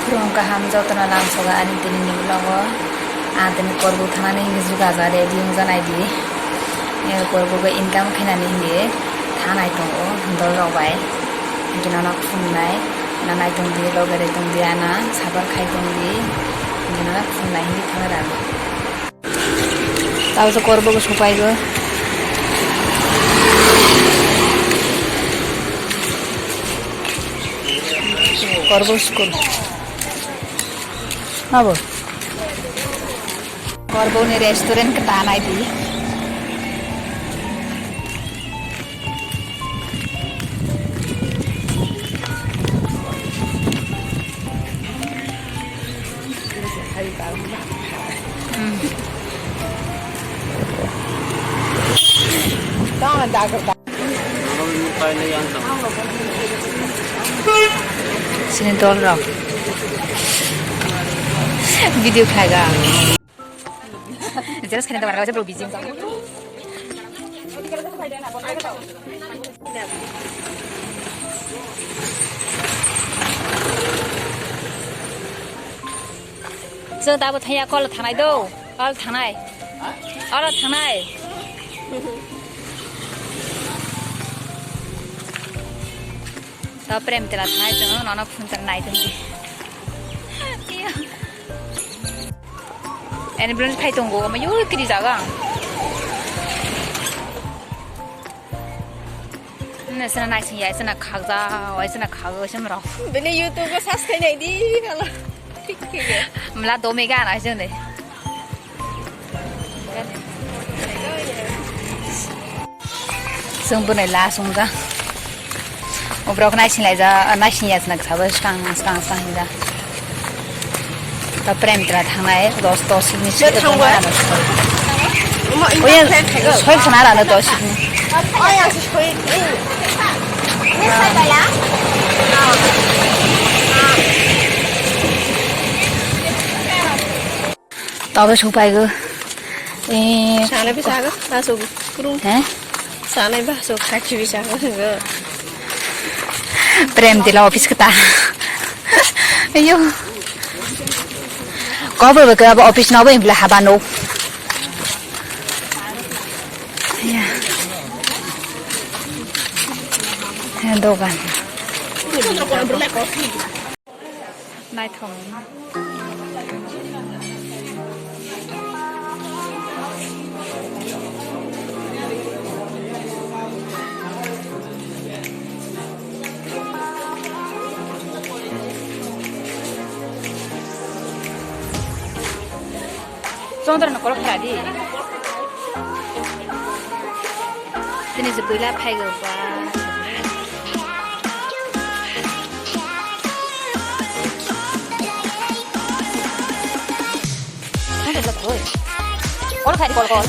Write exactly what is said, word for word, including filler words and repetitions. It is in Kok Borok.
Khulum kaham jotono lamsogo ani tini ni vlog o. Ang tini Korbu thanani hinwi jugaja ready wngjanai di. Korbu go income khainani hinwi thanai tongo dol rok bai. Hinwi nono khulumnai, nono nai tongdi, loge rw tongdi, ana sabar khai tongdi, hinwi nono khulumnai hinwi thanai rw. Tao se Korbo bo supai go. Korbo school. Abo. Korbo ni restaurant ka tanai di. Sini dol rok video khlai ga. Jelas kene dawar raja bro bijim. Chwng tabo thaya kol thanai do, kol thanai, kol thanai. To prem tela thanai chwng nono phun tela nai tong di. Ambulance phai tongo, omo yui kiri jaga. Nini sina naising ya, sina khakja, wai sina khago, sima rok. Bini YouTube ko subscribe nai di, halo. Thik thik ya. Mla do mega na sini. Chwng bwnai last wngkha. Oborok naising laijak, naising ya swnam sabo skang skang skang hinjak. Ta prem tra thangnai dos dos ni swi thangba. Oya soi khna rano dos ni. Oya soi. Tabuk sopaigo. Eh, sanai bisa go, masuk kurung. He? Sanai ba sok kaki bisa go. Prem tila office kata. Ayo. Kobo ba ke office no ba imbla habano. Ya. He dogan. Naithok. Chondra no kolok kha di. Tini je buila phaigo ba. Kol khai di, kol, kol.